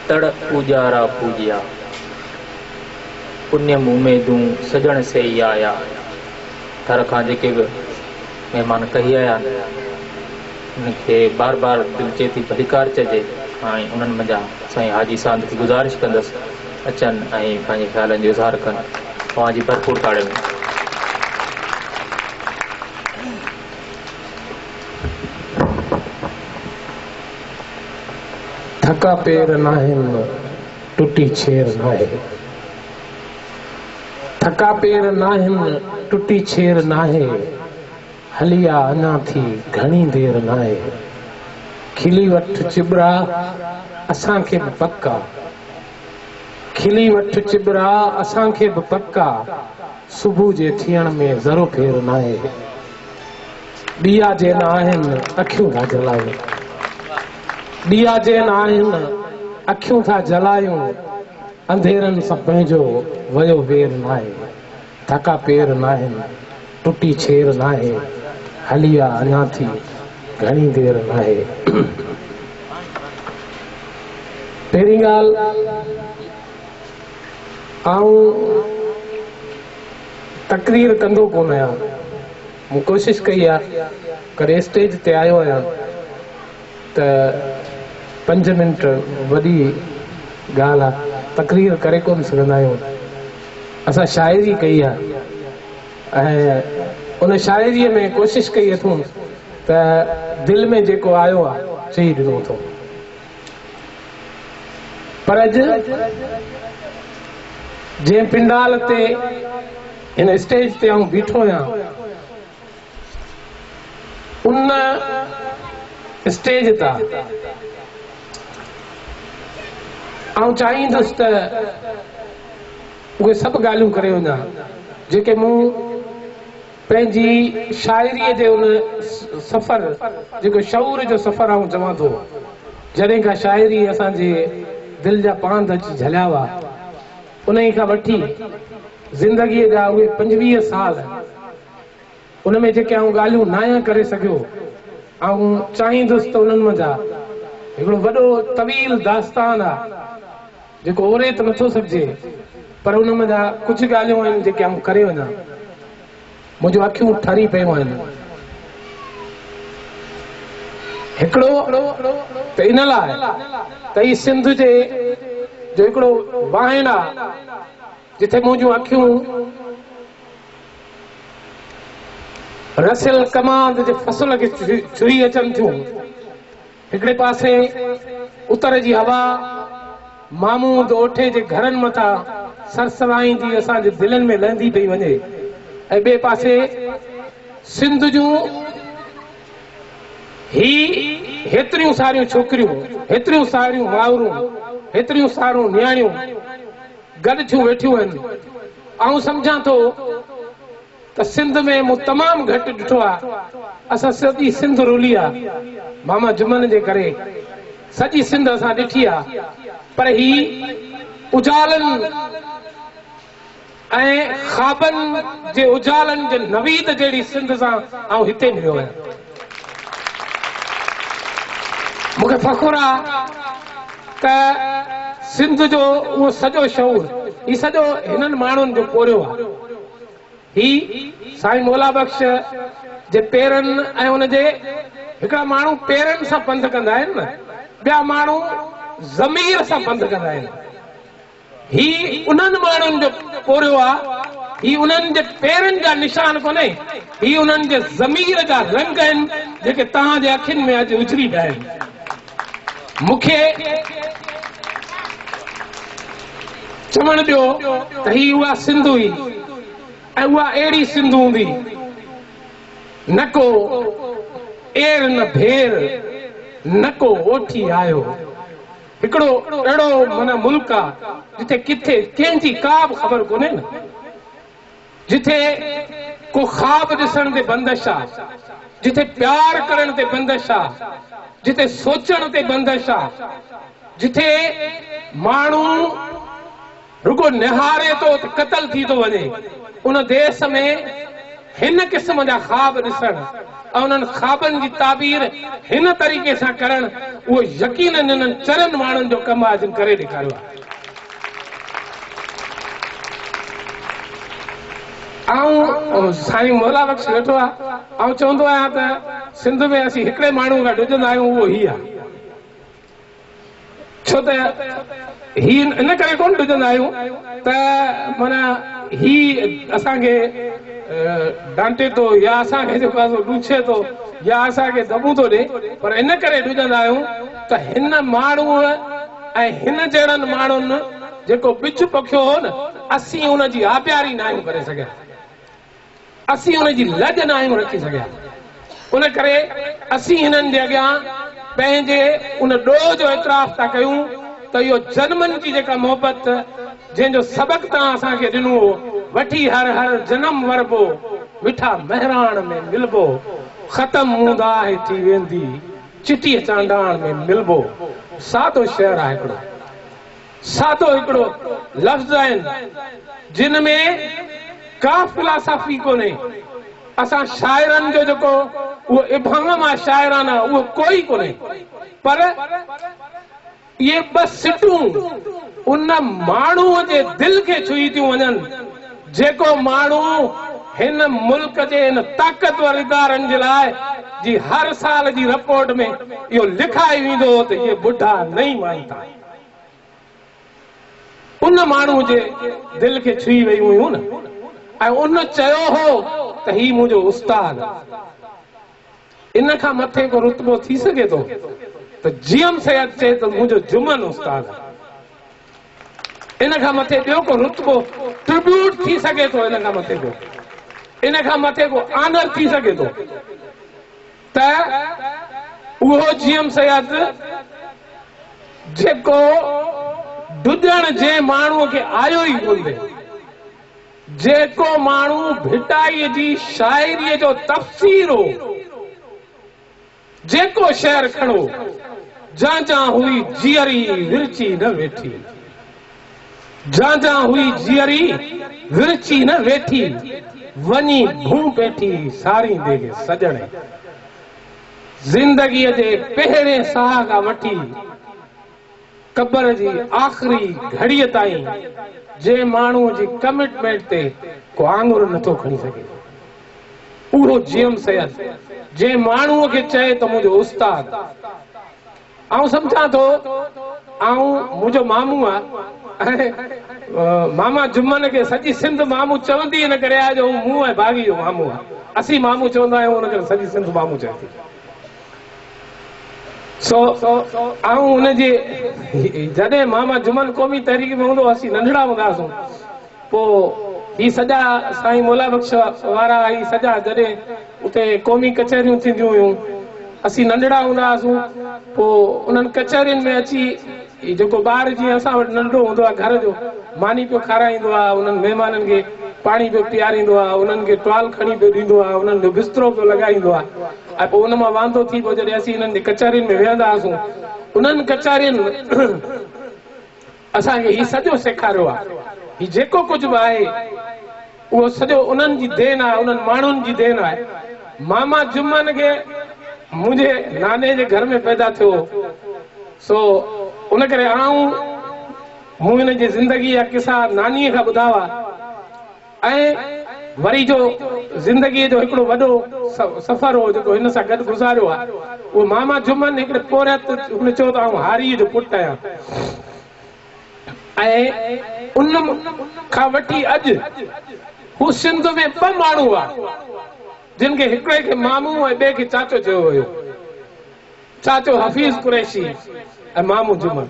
تڙ پوڄارا پوڄيا. پنيم اميدون سڄڻ سي ئي آيا. ٿر کان جيڪي به مهمان ڪهي آيا آهن، انهن کي بار بار دل چئي ٿي ڀليڪار چئجي ۽ انهن منجهان سائين حاجي ساند کي گذارش ڪندس اچن ۽ پنهنجي خيالن جو اظهار ڪن. اوهان جي ڀرپور تاڙين ۾. ٿڪا پير ناهن، ٽٽي ڇير ناهي. ٿڪا پير ناهن، ٽٽي ڇير ناهي. هلي آ اڃا ٿي گهڻي دير ناهي. کلي وٺ چٻرا، اسان کي به پڪ آ. کلي وٺ چٻرا، اسان کي به پڪ آ. صبح جي ٿيڻ ۾ ذرو ڦير ناهي. ڏيئا جي نه آهن، اکيون ٿا جلايون. ڏيئا جي نه آهن، اکيون ٿا جلايون. انڌيرن سان پنهنجو ويو وير ناهي. ٿڪا پير ناهن، ٽٽي ڇير ناهي. هلي آ اڃا ٿي گهڻي دير ناهي. پهرين ڳالهه آئون تقرير ڪندو ڪونه آهيان. مون ڪوشش ڪئي آ ڪڏهن اسٽيج تي آيو آهيان ته پنج منٽ وڏي ڳالهه آ تقرير ڪري ڪونه سگهندا آهيون. اسان شاعري ڪئي آ ۽ ان شاعريء ۾ ڪوشش ڪئي اٿون ته دل ۾ جيڪو آيو آ چئي ڏنو اٿون. پر اڄ جنهن پنڊال تي هن اسٽيج تي آئون بيٺو آهيان ان اسٽيج تان آئون چاهيندس ته اهي سڀ ڳالهيون ڪري وڃان جيڪي مون پنهنجي شاعريء جي ان سفر جيڪو شعور جو سفر آئون چوان ٿو جڏهن کان شاعري اسان جي دل جا پانڌ اچي جهليا هئا انهيء کان وٺي زندگيء جا اهي 25 سال ان ۾ جيڪي آئون ڳالهيون ناهيان ڪري سگهيو، آئون چاهيندس ته انهن منجهان هڪڙو وڏو طويل داستان آ، جيڪو اوري ته نٿو سگهجي، پر ان منجهان ڪجهه ڳالهيون آهن جيڪي آئون ڪري وڃان. منهنجون اکيون ٺري پيون آهن. هڪڙو ته ان لاء ته هي سنڌ جي جو هڪڙو واهڻ آ، جتي منهنجون اکيون رسيل ڪماند جي فصل کي ڇهي اچن ٿيون. هڪڙي پاسي اتر جي هوا مامود اوٺي جي گهرن مٿان سرسرائيندي اسان جي دلين ۾ لهندي پئي وڃي ۽ ٻئي پاسي سنڌ جون هي هيتريون ساريون ڇوڪريون، هيتريون ساريون مائرون، هيتريون سارون نياڻيون گڏ ٿيون ويٺيون آهن. آئون سمجهان ٿو ته سنڌ ۾ مون تمام گهٽ ڏٺو آ. اسان سڄي سنڌ رولي آ. ماما جمن جي ڪري سڄي سنڌ اسان ڏٺي آ. پر هي اجالن ۽ خوابن جي اجالن جي نويد جهڙي سنڌ سان آئون هتي مليو آهيان. مون کي فخر آ ته سنڌ جو اهو سڄو شعور، هي سڄو هنن ماڻهن جو پورهيو آ. هي سائين مولا بخش جي پيرن ۽ ان جي هڪڙا ماڻهو پيرن سان پنڌ ڪندا آهن نه، ٻيا ماڻهو ضمير سان پنڌ ڪندا آهن. هي انهن ماڻهن جو پورهيو آ، هي انهن جي پيرن جا نشان ڪونهي، هي انهن جي ضمير جا رنگ آهن جيڪي توهان جي اکين ۾ اڄ اجري پيا آهن. مون کي چوڻ ڏيو ته هي اها سنڌ هئي ۽ اها اهڙي سنڌ هوندي نه ڪو اير نه ڀير، نه ڪو اوٺي آيو. هڪڙو اهڙو معنيٰ ملڪ آ جتي ڪٿي ڪنهن جي ڪا به خبر ڪونهي نه، جتي ڪو خواب ڏسڻ تي بندش آ، جتي پيار ڪرڻ تي بندش آ، جتي سوچڻ تي بندش آ، جتي ماڻهو رڳو نهاري ٿو ته قتل ٿي ٿو وڃي، ان ديس ۾ هن قسم جا خواب ڏسڻ ۽ انهن خوابن جي تعبير هن طريقي سان ڪرڻ اهو يقينن انهن چرين ماڻهن جو ڪم آهي جن ڪري ڏيکاريو آهي. آئون سائين مولا بخش ويٺو آهي آئون چوندو آهيان ته سنڌ ۾ اسين هڪڙي ماڻهو کان ڊڄندا آهيون اهو هي آهي. ڇو ته هي ان ڪري ڪونه ڊڄندا آهيون ته معنيٰ هي اسان کي ڊانٽي ٿو يا اسان کي جيڪو آهي سو ڏوڇي ٿو يا اسان کي دٻون ٿو ڏي پر ان ڪري ڊڄندا آهيون ته هن ماڻهوء ۽ هن جهڙن ماڻهن جيڪو ٻج پوکيو هو نه اسين ان جي آبياري ناهيون ڪري سگهيا. اسين ان جي لڄ ناهيون رکي سگهيا، ان ڪري اسين هنن جي اڳيان پنهنجي ان ڏوهه جو اعتراف ٿا ڪيون ته اهو جنمن جي جيڪا محبت جنهن جو سبق توهان اسان کي ڏنو هو، وٺي هر هر جنم وربو، مٺا مهراڻ ۾ ملبو، ختم اونداهي ٿي ويندي، چٽيء چانڊاڻ ۾ ملبو. سادو شعر آهي هڪڙو. سادو هڪڙو لفظ آهن جن ۾ ڪا فلاسافي ڪونهي. اسان شاعرن جو جيڪو اهو ابهام آهي شاعرانه اهو ڪوئي ڪونهي پر اهي ٻه سٽون ان ماڻهوء جي دل کي ڇهي ٿيون وڃن جيڪو ماڻهو هن ملڪ جي ان طاقتور ادارن جي لاء جي هر سال جي رپورٽ ۾ اهو لکائي ويندو هو ته اهي ٻڍا نئين مانتا. ان ماڻهوء جي دل کي ڇهي ويون هيون نه ۽ ان چيو هو ته هي منهنجو استاد آهي. ان کان مٿي ڪو رتبو ٿي سگهي ٿو ته جيئم سيد چئي ته منهنجو جمن استاد آهي. ان کان مٿي ٻيو ڪو رتبو ٽربيوٽ ٿي سگهي ٿو ان کان مٿي ڪو ان کان مٿي ڪو آنر ٿي سگهي ٿو ته اهو جيئم سيد جيڪو ڊڄڻ جنهن ماڻهوء کي آيو ئي ڪونهي، جيڪو ماڻهو ڀٽائيء جي شاعريء جو تفسير هو، جيڪو شعر کڻو، جان جان هئي جيئري ورچي نه ويٺي، جان جان هئي جيئري ورچي نه ويٺي، وڃي ڀونء پيٺي ساريندي کي سڄڻي. زندگيء جي پهرين ساهه کان وٺي قبر جي آخري گهڙيء تائين جنهن ماڻهوء جي ڪمٽمينٽ تي ڪو آڱر نٿو کڻي سگهي، اهو جيئم سيد جنهن ماڻهوء کي چئي ته منهنجو استاد. آئون سمجهان ٿو آئون منهنجو مامو آ ۽ ماما جمن کي سڄي سنڌ مامو چوندي ان ڪري آهي جو هو مون ۽ باغي جو مامو آ اسين مامو چوندا آهيون ان ڪري سڄي سنڌ مامو چئي ٿي سو آئون ان جي جڏهن ماما جمن قومي تحريڪ ۾ هوندو اسين ننڍڙا هوندا هئاسون پوء هي سڄا سائين مولا بخش وارا هي سڄا جڏهن اتي قومي ڪچهريون ٿينديون هيون. اسين ننڍڙا هوندا هئاسون. پوء انهن ڪچهرين ۾ اچي جيڪو ٻار جيئن اسان وٽ ننڍڙو هوندو آهي گهر جو ماني پيو کارائيندو آهي، انهن مهمانن کي پاڻي پيو پياريندو آهي، انهن کي ٽوال کڻي پيو ڏيندو آهي، انهن جو بسترو پيو لڳائيندو آهي ۽ پوء ان مان واندو ٿي پوء جڏهن اسين انهن جي ڪچهرين ۾ ويهندا هئاسون انهن ڪچهرين اسان کي هي سڄو سيکاريو آهي. هي جيڪو ڪجهه به آهي، اهو سڄو انهن جي دين آهي، انهن ماڻهن جي دين آهي. ماما جمن کي منهنجي ناني جي گهر ۾ پيدا ٿيو هو، سو ان ڪري آئون مون هن جي زندگيء جا قصا نانيء کان ٻڌا هئا. ۽ وري جو زندگيء جو هڪڙو وڏو سفر هو جيڪو هن سان گڏ گذاريو آهي اهو ماما جمن هڪڙي پورهيت هن چيو ته آئون هاريء جو پٽ آهيان ۽ ان کان وٺي اڄ هو سنڌ ۾ ٻه ماڻهو هئا جن کي هڪڙي کي مامو ۽ ٻئي کي چاچو چيو ويو. چاچو حفيظ قريشي ۽ مامو جمن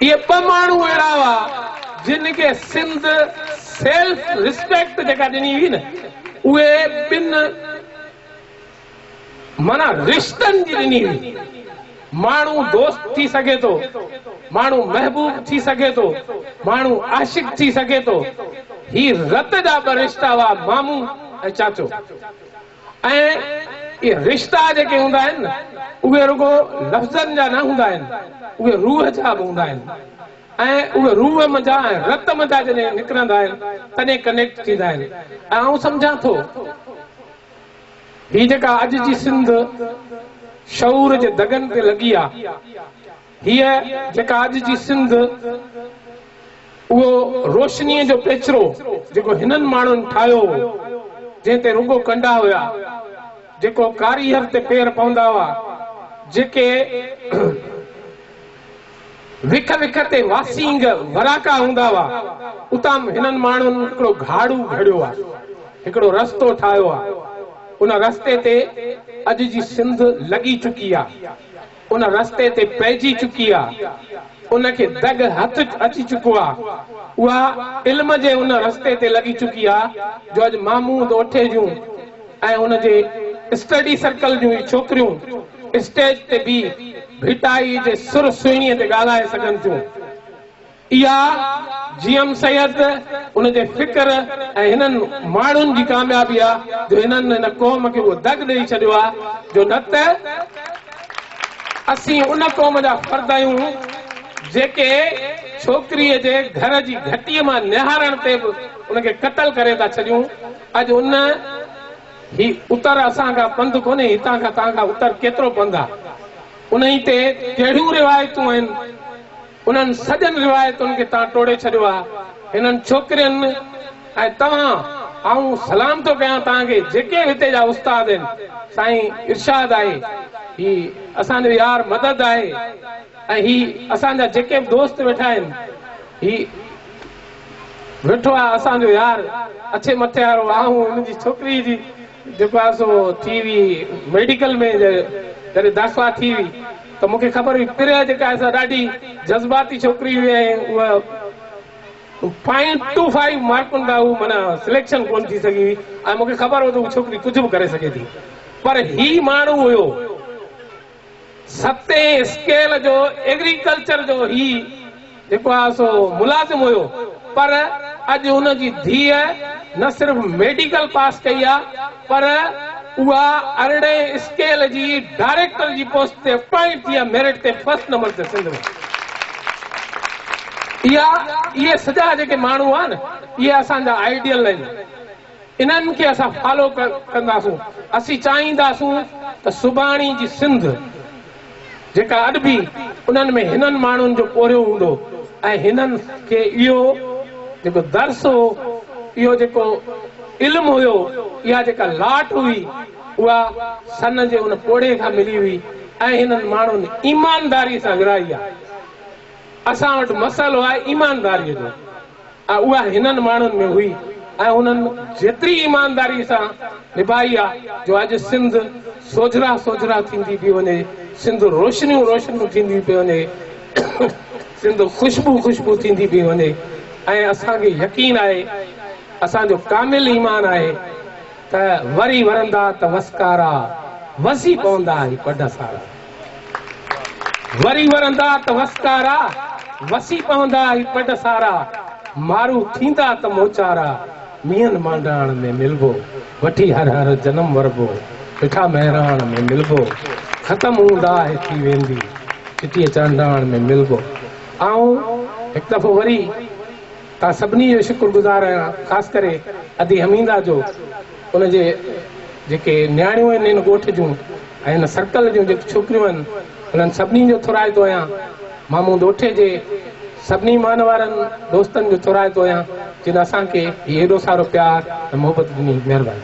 اهي ٻه ماڻهو اهڙا هئا جن کي سنڌ سيلف رسپيڪٽ جيڪا ڏني هئي نه اهي ٻن معنيٰ رشتن جي ڏني هئي. ماڻهو دوست ٿي سگهي ٿو، ماڻهو محبوب ٿي سگهي ٿو، ماڻهو عاشق ٿي سگهي ٿو. هي رت جا ٻه رشتا هئا مامو ۽ چاچو. ۽ اهي رشتا جيڪي هوندا آهن نه اهي رڳو لفظن جا نه هوندا آهن اهي روح جا به هوندا آهن. ۽ اهي روح منجهان ۽ رت منجهان جڏهن نڪرندا آهن تڏهن ڪنيڪٽ ٿيندا آهن ۽ آئون سمجهان ٿو هي جيڪا اڄ جي سنڌ شعور جي دڳن تي لڳي آ، هيء جيڪا اڄ جي سنڌ اهو روشنيء جو پيچرو جيڪو هنن ماڻهن ٺاهيو هو، جنهن تي رڳو ڪنڊا هيا، جيڪو ڪاريهر تي پير پوندا هئا، جيڪي وک وک تي واسينگ وراڪا هوندا هئا، اتان هنن ماڻهن هڪڙو گهاڙو گهڙيو آ، هڪڙو رستو ٺاهيو آ، ان رستي تي اڄ جي سنڌ لڳي چڪي آ، ان رستي تي پئجي چڪي آ، ان کي دڳ هٿ اچي چڪو آ، اها علم جي ان رستي تي لڳي چڪي آ جو اڄ محمود اوٺي جون ۽ ان جي اسٽڊي سرڪل جون هي ڇوڪريون اسٽيج تي بيهي ڀٽائي جي سر سهڻيء تي ڳالهائي سگهن ٿيون. اها جي ايم سيد، ان جي فڪر ۽ هنن ماڻهن جي ڪاميابي آ جو هنن هن قوم کي اهو دڳ ڏئي ڇڏيو آ جو نه ته اسين ان قوم جا فرد آهيون جيڪي ڇوڪريء جي گهر جي گهٽيء مان نهارڻ تي به ان کي قتل ڪري ٿا ڇڏيون. اڄ ان هي اتر اسان کان پنڌ ڪونهي، هتان کان تان کان اتر ڪيترو پنڌ آ. انهي تي ڪهڙيون روايتون آهن، انهن سڄن روايتن کي تان ٽوڙي ڇڏيو آ. هنن ڇوڪرين ۽ توهان، آئون سلام ٿو ڪيان توهان کي، جيڪي به هتي جا استاد آهن، سائين ارشاد آهي، هي اسان جو يار مدد آهي ۽ هي اسان جا جيڪي به دوست ويٺا آهن، هي. ويٺو آ اسان جو يار اڇي مٿي وارو آئون ان جي ڇوڪري جي جيڪو آ سو ٿي هئي ميڊيڪل ۾ جڏهن داخلا ٿي هئي ته مون کي خبر هئي پريا جيڪا آهي سا ڏاڍي جذباتي ڇوڪري هئي ۽ اها پوائنٽ ٽو فائيو مارڪن تان هو معنيٰ سليڪشن ڪونه ٿي سگهي هئي ۽ مون کي خبر هو ته هو ڇوڪري ڪجهه به ڪري سگهي ٿي پر هي ماڻهو هيو ستين اسڪيل جو ايگريڪلچر جو هي جيڪو آهي سو ملازم هيو پر اڄ ان جي ڌيء نه صرف ميڊيڪل پاس ڪئي آهي پر اها ارڙهين اسڪيل جي ڊائريڪٽر جي پوسٽ تي اپائنٽ ٿي آهي ميرٽ تي فرسٽ نمبر تي سنڌ ۾ اها اهي سڄا جيڪي ماڻهو آهن اهي اسان جا آئيڊيل آهن. انهن کي اسان فالو ڪنداسون، اسين چاهينداسون ته سڀاڻي جي سنڌ جيڪا اڏبي انهن ۾ هنن ماڻهن جو پورهيو هوندو ۽ هنن کي اهو جيڪو درس هو، اهو جيڪو علم هيو، اها جيڪا لاٽ هئي اها سن جي ان پوڙهي کان ملي هئي ۽ هنن ماڻهن ايمانداري سان ورهائي آهي. اسان وٽ مسئلو آهي ايمانداري جو. ۽ اها هنن ماڻهن ۾ هئي ۽ انهن جيتري ايمانداري سان نڀائي آ جو اڄ سنڌ سوجهرا سوجهرا ٿيندي پئي وڃي، سنڌ روشنيون روشنيون ٿيندي پئي وڃي، سنڌ خوشبو خوشبو ٿيندي پئي وڃي ۽ اسان کي يقين آهي، اسان جو ڪامل ايمان آهي ته وري ورندا ته وسڪارا، وسي پوندا هي پڍ سارا. وري ورندا ته وسڪارا، وسي پوندا هي پڊ سارا، مارو ٿيندا ته موچارا، مينهن مانڊاڻ ۾ ملبو، وٺي هر هر جنم وربو، مٺا مهراڻ ۾ ملبو، ختم اونداهه ٿي ويندي، چٽيء چانڊاڻ ۾ ملبو. آئون هڪ دفعو وري توهان سڀني جو شڪر گذار آهيان، خاص ڪري ادي حميده جو، ان جي جيڪي نياڻيون آهن هن ڳوٺ جون ۽ هن سرڪل جون جيڪي ڇوڪريون آهن انهن سڀني جو ٿورائتو آهيان. مامو ڏوٺي جي سڀني مانوارن دوستن جو ٿورائتو آهيان جن اسان کي هي ايڏو سارو پيار ۽ محبت ڏني. مهرباني.